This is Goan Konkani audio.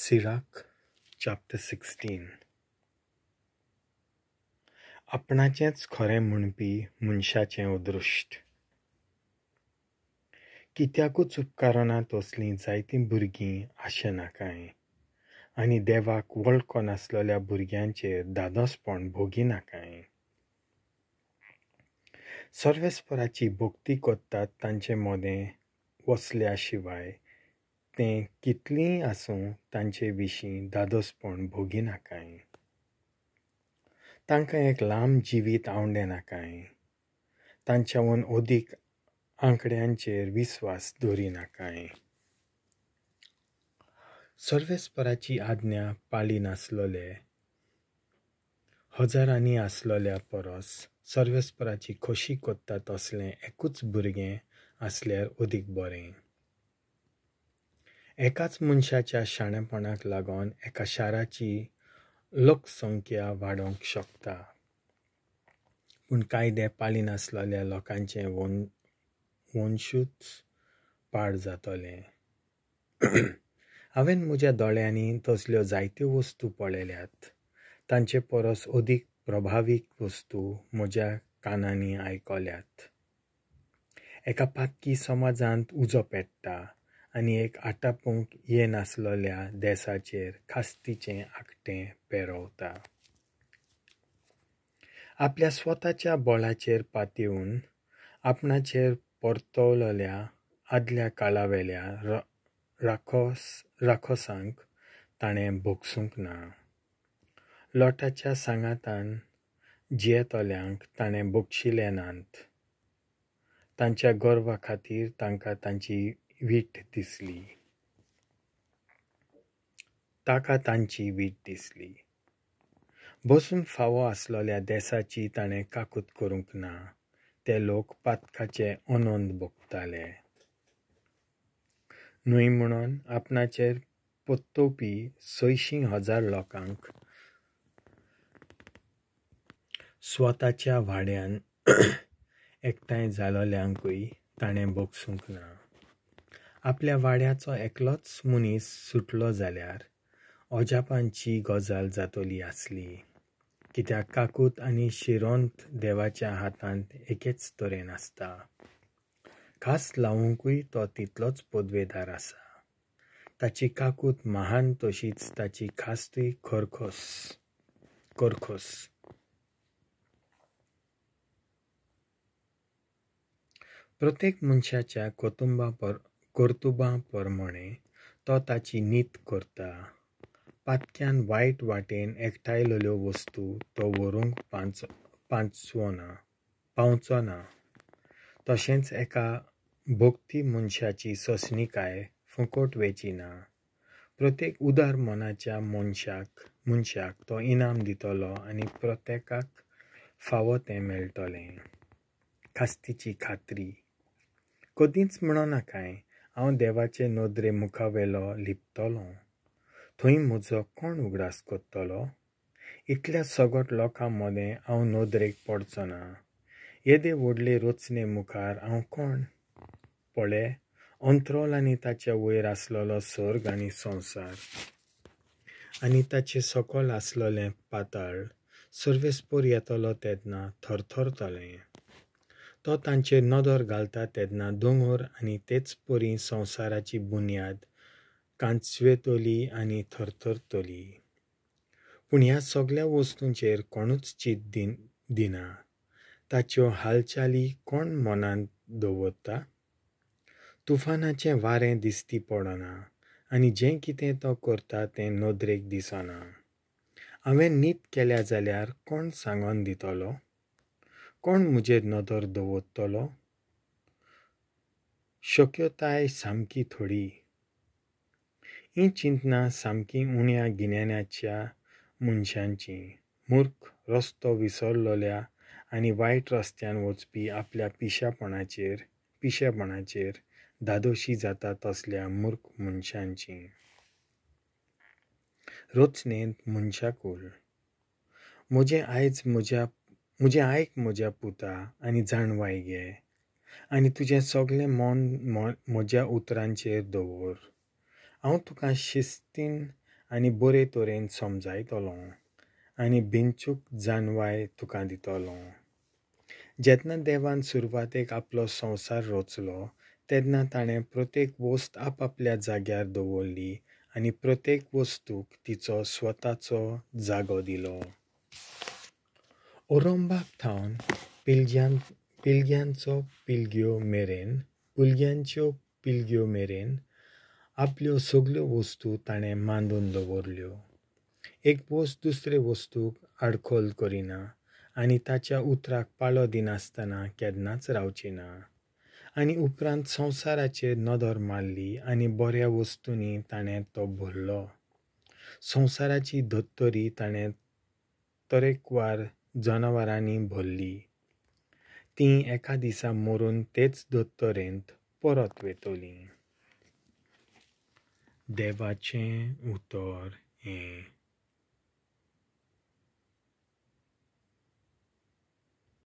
Sirach chapter 16. आपणाचेंच खरें म्हणपी मनशाचें अदृश्ट. कित्याकूच उपकारना तसलीं जायतीं भुरगीं आशेनाकाय आनी देवाक वळखो नासलेल्या भुरग्यांचेर धादोसपण भोगिनाकाय. सर्वेस्पराची भक्ती करतात तांचे मदें वसल्या शिवाय तें कितलींय आसूं तांचे विशीं धादोसपण भोगिनाकाय. तांकां एक लांब जिवीत आवडनाकाय. तांच्यावन अदीक आंकड्यांचेर विस्वास दवरिनाकाय. सर्वेस्पराची आज्ञा पाळिनासलोले हजारांनी आसलोल्या परस सर्वेस्पराची खोशी करता तसलें एकूच भुरगें आसल्यार अदीक बरें. एकाच मनशाच्या शाणेपणाक लागून एका शाराची लोकसंख्या वाडोवंक शकता, पूण कायदे पाळिनासलेल्या लोकांचें वंशूच पाड जातलें. हांवें म्हज्या दोळ्यांनी तसल्यो जायत्यो वस्तू पळयल्यात, तांचे परस अदीक प्रभावीक वस्तू म्हज्या कानांनी आयकल्यात. एका पातकी समाजांत उजो पेट्टा आनी एक आटापूंक येनासलेल्या देसाचेर खास्तीचें आकटें पेरवता. आपल्या स्वताच्या बळाचेर पातयेवन आपणाचेर परतवलेल्या आदल्या काळावेल्या राखोसांक ताणें भोगसूंक ना. लोटाच्या सांगातान जियेतल्यांक ताणें बक्षिले नात. तांच्या गर्वा खातीर तांकां तांची वीट दिसली. ताका तांची वीट दिसली. बसून फावो आसलेल्या देसाची ताणें काकूत करूंक ना. ते लोक पातकाचे आनंद भोगताले. न्हय म्हणून आपणाचेर परतोवपी 600,000 लोकांक स्वताच्या वाड्यान एकठांय जालोल्यांकूय ताणें भोगसूंक ना. आपल्या वाड्याचो एकलोच मनीस सुटलो जाल्यार अजापांची गजाल जातली आसली, कित्याक काकूत आनी शिरोंत देवाच्या हातांत एकेच तरेन आसता. खास लावंकूय तो तितलोच पदवेदार आसा. ताची काकूत महान तशीच ताची खास्तूय करखोस. प्रत्येक मनशाच्या कर्तुबां प्रमाणें तो ताची नीत करता. पातक्यान वायट वाटेन एकठांयलेल्यो वस्तू तो व्हरूंक पावचो ना. तशेंच एका भक्ती मनशाची सोंसणीकाय फुकट वेची ना. प्रत्येक उदार मनाच्या मनशाक तो इनाम दितलो आनी प्रत्येकाक फावो तें मेळटलें. खास्तीची खात्री. कदींच म्हणनाकाय हांव देवाचे नदरे मुखावेलो लिपतलो, थंय म्हजो कोण उगडास करतलो? इतल्या सगट लोकां मदें हांव नदरेक पडचो ना. येदे व्हडले रचने मुखार हांव कोण? पळय, अंतरोल आनी ताच्या वयर आसलेलो सर्ग आनी संवसार आनी ताचे सकयल आसलेलें पाताळ सर्वेस्पर येतलो तेन्ना थरथरतलें. तो तांचेर नदर घालता तेन्ना दोंगर आनी तेच परी संवसाराची बुन्याद कांचवेतली आनी थरथरतली. पूण ह्या सगळ्या वस्तूंचेर कोणूच चीत दिना. ताच्यो हालचाली कोण मनांत दवरता? तुफानाचें वारें दिसती पडना आनी जें कितें तो करता तें नदरेक दिसना. हांवें नीत केल्या जाल्यार कोण सांगून दितलो? कोण म्हजेर नदर दवरतलो? शक्यताय सामकी थोडी. हीं चिंतनां सामकीं उण्या गिन्यानाच्या मनशांचीं. मूर्ख रस्तो विसरलेल्या आनी वायट रस्त्यान वचपी आपल्या पिशेपणाचेर धादोशी जाता तसल्या मूर्ख मनशांचीं. रचनेंत मनशाकूल. म्हजें आयक म्हज्या पुता आनी जाणवाय घे आनी तुजें सगळें मन म्हज्या उतरांचेर दवर. हांव तुका शिस्तीन आनी बरे तरेन समजायतलो आनी बिनचूक जाणवाय तुका दितलो. जेन्ना देवान सुरवातेक आपलो संवसार रचलो तेन्ना ताणें प्रत्येक वस्त आपआपल्या जाग्यार दवरली आनी प्रत्येक वस्तूक तिचो स्वताचो जागो दिलो. ओरंबाक थावन पिळग्यांचो पिळग्यो मेरेन पिळग्यांच्यो पिळग्यो मेरेन आपल्यो सगल्यो वस्तू ताणें मांडून दवरल्यो. एक वस्त दुसरे वस्तूक आडखळ करिना आनी ताच्या उतराक पाळो दिनासतना केन्नाच रावची ना. आनी उपरांत संवसाराचेर नदर मारली आनी बऱ्या वस्तूंनी ताणें तो भरलो. संवसाराची धर्तरी ताणें तरेकवार जनावरांनी भरली. तीं एका दिसा मरून तेच धर्तरेंत परत वतलीं. देवाचें उतर हें.